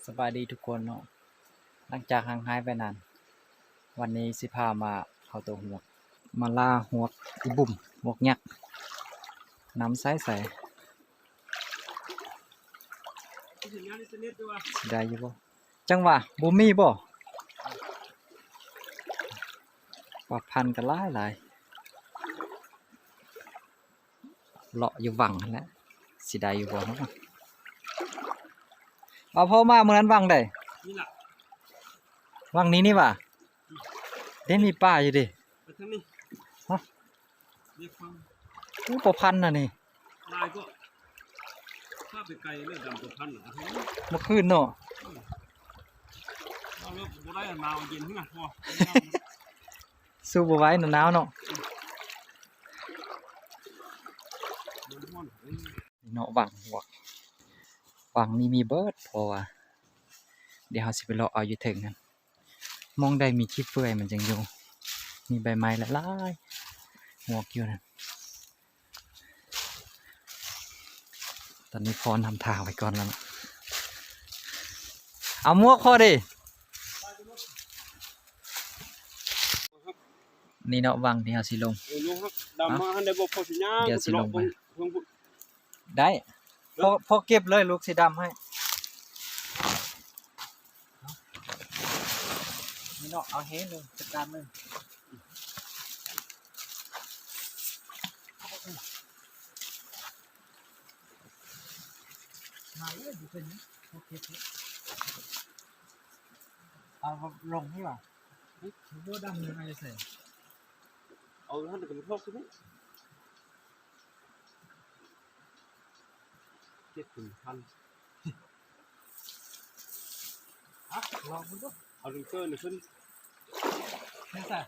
ສະບາຍດີທຸກຄົນເນາະ, ຫຼັງຈາກຫ່າງຫາຍໄປນານ, ວັນນີ້ຊິພາມາເອົາໂຕຫວກ, ມາລ່າຫວກອີບຸ້ມ, ຫວກຍັກ, ນ້ຳໃສໆ. ໄດ້ຢູ່ບໍ່? ຈັ່ງຫວະ ບໍ່ມີບໍ່? ປາພັນກໍຫຼາຍໆ. ເລາະຢູ່ວັງຫັ້ນແຫຼະ ຊິໄດ້ຢູ່ບໍ່ເນາະ? ເອົາພໍ່ມາມື້ນັ້ນວັງໃດ? ນີ້ລະ ວັງນີ້ນີ້ຫວາ? ເດ້ ມີປາຢູ່ເດ້. ໄປທາງນີ້. ຮະ? ເດ ຟັງ. ໂອ້ ປາພັນນະນີ້. ຫຼາຍກໍ ພາໄປໄກເລີຍ ດຳປາພັນນະ. ເມື່ອຄືນເນາະ. ເອີ ເອົາແລ້ວບໍ່ໄດ້ ໜາວເຢັນຫັ້ນນະ. ພໍ ສູ້ບໍ່ໄຫວ ໜາວໆເນາະ. ເນາະ ວັງ ວັງ ວັງນີ້ມີເບິດ ເພາະວ່າດຽວເຮົາຊິໄປເລາະເອົາຢູ່ເທິງຫັ້ນ, ໝ່ອງໃດມີຂີ້ເປື່ອຍມັນຈັ່ງຢູ່, ມີໃບໄມ້ຫຼາຍໆ ຫວກຢູ່ນັ້ນ. ຕອນນີ້ພໍ່ນຳທາງໄປກ່ອນແລ້ວເນາະ. ເອົາໝວກພໍເດ້. ນີ້ເນາະ ວັງທີ່ເຮົາຊິລົງ. ເອີ ລົງ ດຳມາຫັ້ນໄດ້ບໍ່? ພໍຊິຍ່າງ ດຽວຊິລົງໄປ. ໄດ້ ເນາະ ພໍ ພໍເກັບເລີຍ ລູກຊິດຳໃຫ້. ນີ້ເນາະ ເອົາແຮງເລີຍ ຈັດການເລີຍ. ມາເລີຍ ບໍ່ເປັນຫຍັງ ບໍ່ເກັບເລີຍ. ເອົາລົງນີ້ຫວາ? ບໍ່ດຳເລີຍ ມາຢູ່ໃສ? ເອົາຫັ້ນກໍບໍ່ເຂົ້າຄືນີ້. ເຈັດເປັນພັນ. ຮະ? ລອງເບິ່ງດູ. ເອົາລິງເກີນຂຶ້ນ. ແມ່ນຊະ.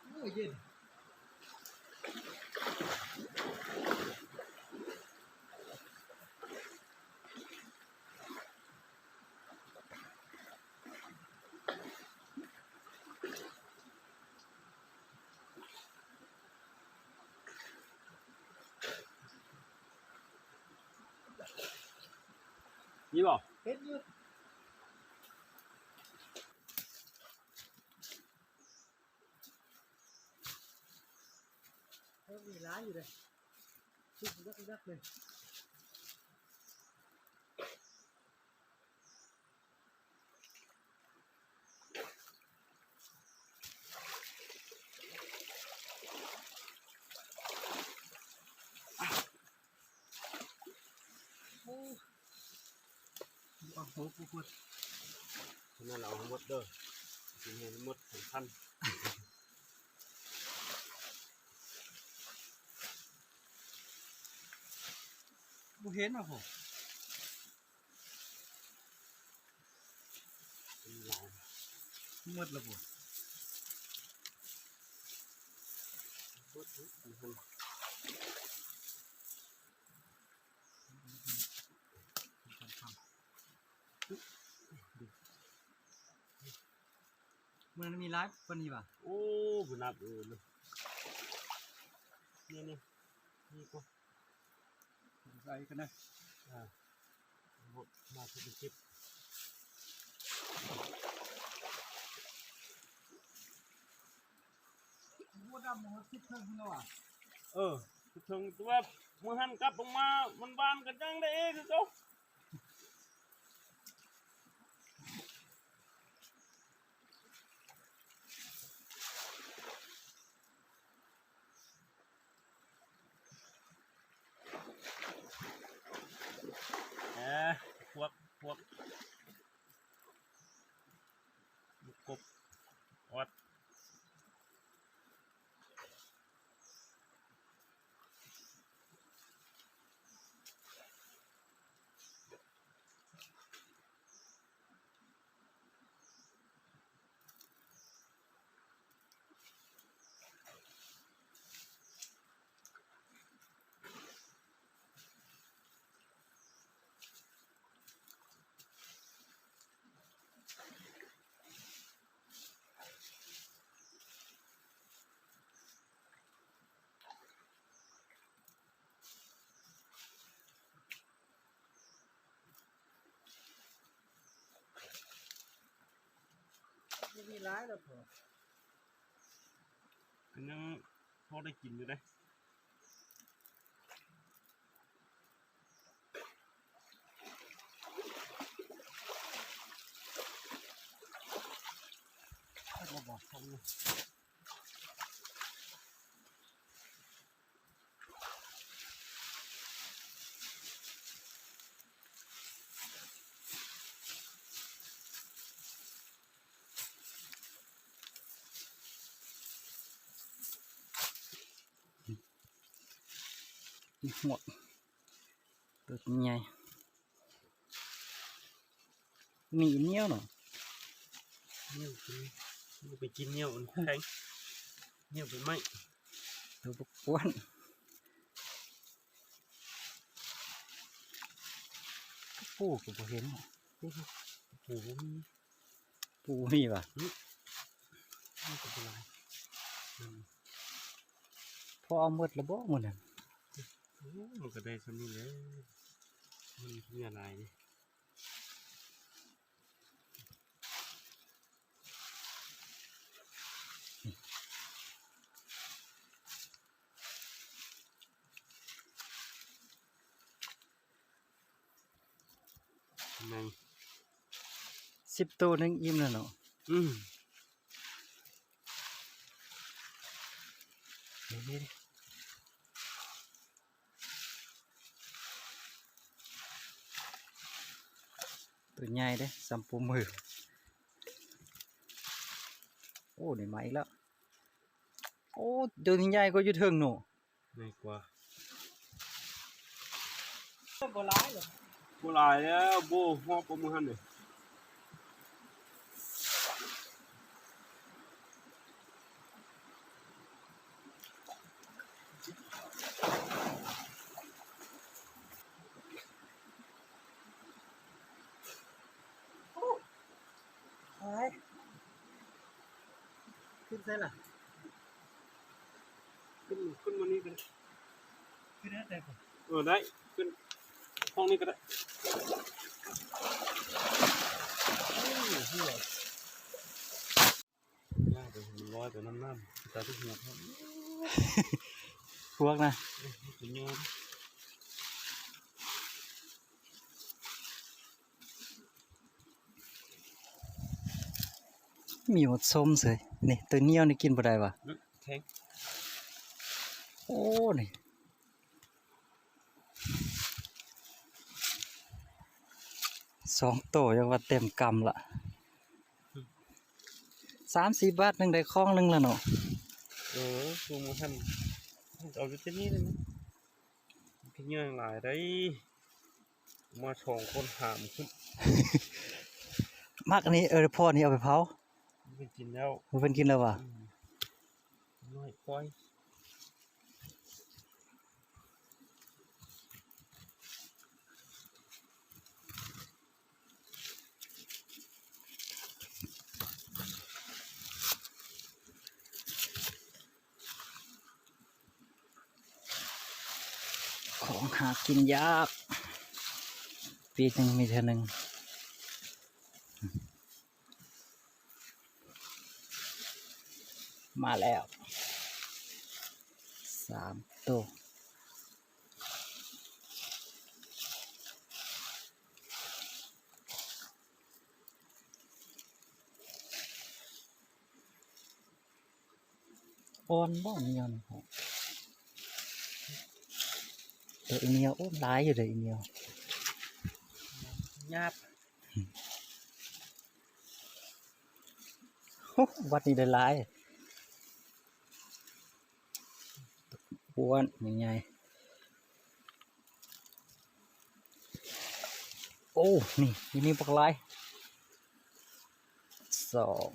ໂອ້ ເຢັນ. ມີບໍ່? ເຫັນຢູ່. ເອີ ມີຫຼາຍຢູ່ເດ້. ສຸກດັກໆເລີຍ. ໂອ້ ບໍ່ເອົາຫົວບໍ່ເບິດ. ສະນັ້ນເອົາໃຫ້ໝົດເດີ ຊິໃຫ້ໝົດສຳຄັນ. ບໍ່ເຫັນວ່າ ໂຫ ໝົດແລ້ວບໍ່? ໝົດ. ມັນມີຫຼາຍປານນີ້ຫວາ? ໂອ້ ບໍ່ນັບເອີຍ. ນີ້ໆ ນີ້ກໍ ໃສ່ກັນນະ. ອ່າ ມາເປັນສິບ. ບໍ່ດຳ ເຮົາຄິດເຖິງພຸ້ນແລ້ວຫວາ? ເອີ ຄິດເຖິງ ແຕ່ວ່າມື້ຫັ້ນກັບອອກມາ ມັນຫວານກໍຍັງໄດ້ເອຄືເກົ່າ. ເອີ ພວກ ພວກ ກົບ ອອດ. ມີຫຼາຍແລ້ວພໍ ກໍຍັງພໍໄດ້ກິນຢູ່ເດ້. ຮວກ ໂຕໃຫຍ່ ນີ້ໜຽວເນາະ ໜຽວກິນ ບໍ່ໄປກິນໜຽວ ມັນແຂງ ໜຽວໄປໄໝ້ ໂຕບັກກວນ ປູກໍບໍ່ເຫັນ ປູບໍ່ມີ ປູບໍ່ມີຫວາ ອື ມັນກໍບໍ່ຫຼາຍ ອື ພໍເອົາໝົດແລ້ວບໍ່ມື້ນັ້ນ? ໂອ້ ມັນກໍໄດ້ສ່ຳນີ້ແຫຼະ ມັນເຫື່ອຫຼາຍເດ້. ໜຶ່ງ ສິບໂຕໜຶ່ງອີ່ມແລ້ວເນາະ ອືມ ນີ້ ໂຕໃຫຍ່ເດ້ ສ່ຳໂປ້ມື ໂອ້ ນີ້ມາອີກແລ້ວ ໂອ້ ໂຕນີ້ໃຫຍ່ກວ່າຢູ່ເທິງເນາະ ໃຫຍ່ກວ່າ ບໍ່ຫຼາຍແລ້ວ ບໍ່ຫຼາຍແລ້ວ ບໍ່ຮອດປານມື້ຫັ້ນເດ້. ໄປ ຂຶ້ນໃສລະ? ຂຶ້ນ ຂຶ້ນມານີ້ກໍໄດ້ ຂຶ້ນໄດ້ແຕ່ ເອີ ໄດ້ ຂຶ້ນຫ້ອງນີ້ກໍໄດ້ ໂອ້ຍ ເຫື່ອ ຍ່າງໄປມັນລອຍໄປນຳນ້ຳ ຕາຍໄປຫົວເຂົາ ພວກນະ ເອີ ມັນຍອມ. ມີໝົດສົ້ມເສີຍ ນີ້ ໂຕໜຽວນີ້ກິນບໍ່ໄດ້ຫວາ ອື ແຂງ ໂອ້ ນີ້ ສອງໂຕ ຍັງວ່າເຕັມກຳລະ ສາມສີ່ບາດໜຶ່ງໄດ້ຄອງໜຶ່ງລະເນາະ ເອີ ຄືໝູ່ຫັ້ນ ເອົາຢູ່ທີ່ນີ້ເລີຍນະ ເປັນຫຍັງຫຼາຍໄດ໋ ມາສອງຄົນຫາມຂຶ້ນ ມັກອັນນີ້ ເອີ ພໍນີ້ເອົາໄປເຜົາ ເພິ່ນກິນແລ້ວ ເພິ່ນກິນແລ້ວຫວາ ອືມ ນ້ອຍປ່ອຍ ຂອງຫາກິນຍາກ ປີໜຶ່ງມີເທື່ອໜຶ່ງ. ມາແລ້ວ ສາມໂຕ ອ່ອນບໍ່ ໜຽວນີ້ ໂຕອີ່ໜຽວ ໂອ້ ຫຼາຍຢູ່ເດ້ອີ່ໜຽວ ຫຍາບ. ໂອ້ ວັດນີ້ໄດ້ຫຼາຍ ອ້ວນໃຫຍ່ໆ ໂອ້ ນີ້ ຢູ່ນີ້ບັກຫຼາຍ ສອງ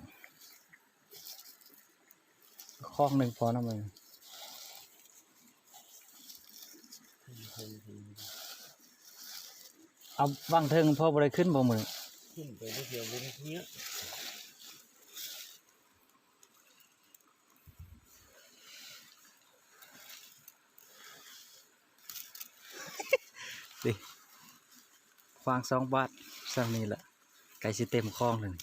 ຄອງໜຶ່ງພໍນຳ ເອົາວາງເທິງພໍບໍ່ໄດ້ຂຶ້ນບໍ່ມື້ນີ້ ຂຶ້ນໄປເທື່ອບໍ່ໄດ້ເຫື່ອ ນີ້ ຂວາງສອງບາດ ສ່ຳນີ້ລະ ໃກ້ຊິເຕັມຄອງແລ້ວນີ້.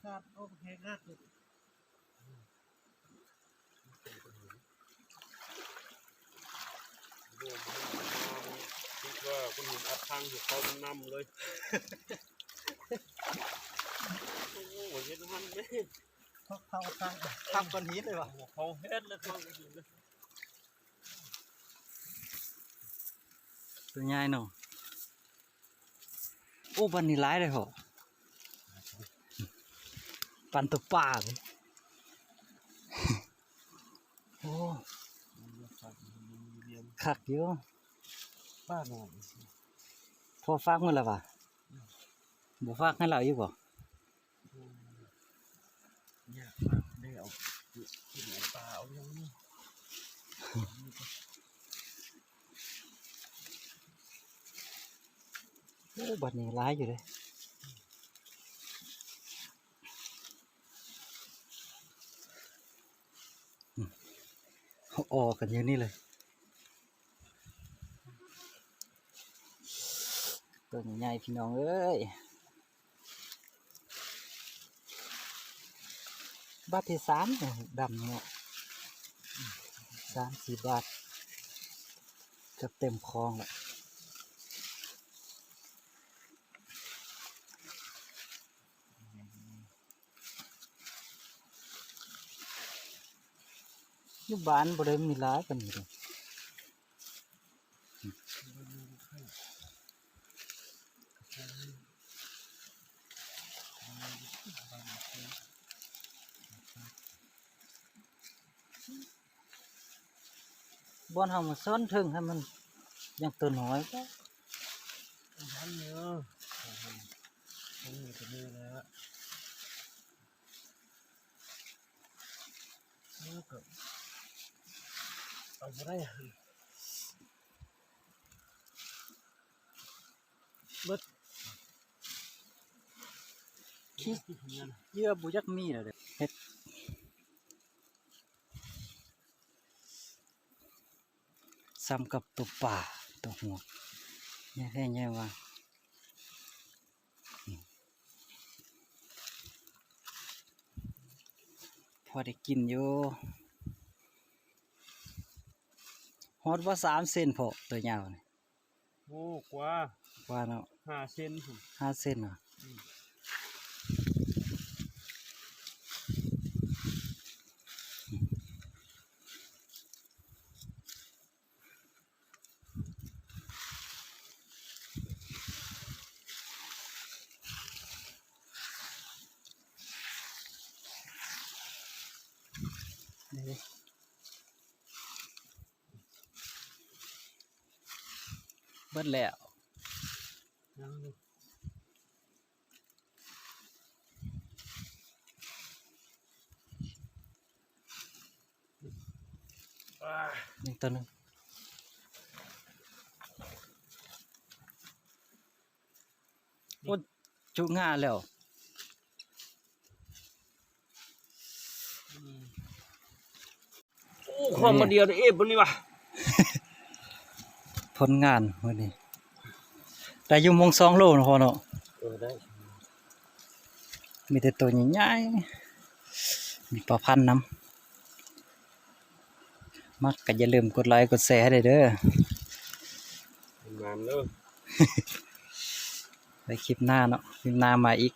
ຂາດອອກແຮງງານ ໂອ້ ມັນເຫັນມາ ມັນຄິດວ່າມັນເຫັນອັດທາງຢູ່ເຂົານຳເລີຍ. ໂອ້ ເຫັນມັນເດ້ ເຂົາ ເຂົາ ເຂົາ ເຂົາກ້ອນຫີນເລີຍຫວາ? ເຂົາເຮັດແລ້ວ ເຂົາເຮັດແລ້ວ. ຕົວໃຫຍ່ເນາະ. ໂອ້ ບັດນີ້ຫຼາຍເດ້ພໍ່. ປັນຕົວປາເລີຍ. ໂອ້ ຄັກຢູ່. ປານ້ອຍ. ພໍ່ຝາກໝົດແລ້ວຫວາ? ບໍ່ຝາກໃຫ້ລາວອີກບໍ່? ອືມ ຢາກມາກໄດ້ເອົາ ກິນເອົາປາເອົາຫຍັງນີ້. ໂອ້ ບັດນີ້ຫຼາຍຢູ່ເດ້. ອືມ ເຂົາອໍກັນຢູ່ນີ້ເລີຍ. ຕົວໃຫຍ່ໆ ພີ່ນ້ອງເອີຍ. ບາດທີສາມ ດຳເນາະ ສາມສີ່ບາດ ເກືອບເຕັມຄອງແລ້ວ. ຢູ່ບ້ານບໍ່ໄດ້ມີຫຼາຍປານນີ້ເດ້. ບ່ອນເຮົາມາຊ້ອນເທິງໃຫ້ມັນຍັງຕົວນ້ອຍ. ມັນເນາະ ມັນກໍມີແລ້ວ. ເອົາບໍ່ໄດ້ ເບິດ ຂີ້ເຫຍື້ອບໍ່ຢາກມີແລ້ວເດ້. ເຮັດສ່ຳກັບຕົວປາ ຕົວຫົວ ໃຫຍ່ແທ້ໃຫຍ່ວ່າ. ພໍໄດ້ກິນຢູ່. ຮອດບໍ່ ສາມເຊັນພໍ ຕົວຍາວນີ້. ໂອ້ ກວ່າ ກວ່າເນາະ ຫ້າເຊັນພຸ້ນ. ຫ້າເຊັນເນາະ. ອືມ. ເບິດແລ້ວ. ນີ້ຕົວໜຶ່ງ. ໂອ້ ຈຸງາແລ້ວ. ໂອ້ ຄວາມມາດຽວເອບນີ້ຫວາ. ຜົນງານມື້ນີ້ ໄດ້ຢູ່ໂມງສອງໂລເນາະພໍ່ເນາະ. ເອີ ໄດ້ ມີແຕ່ໂຕໃຫຍ່ໆ ມີປາພັນນຳ. ມັກກໍຢ່າລືມກົດໄລກົດແຊໃຫ້ແດ່ເດີ. ມັນເດີ ໄວ້ຄລິບໜ້າເນາະ ຄລິບໜ້າມາອີກ.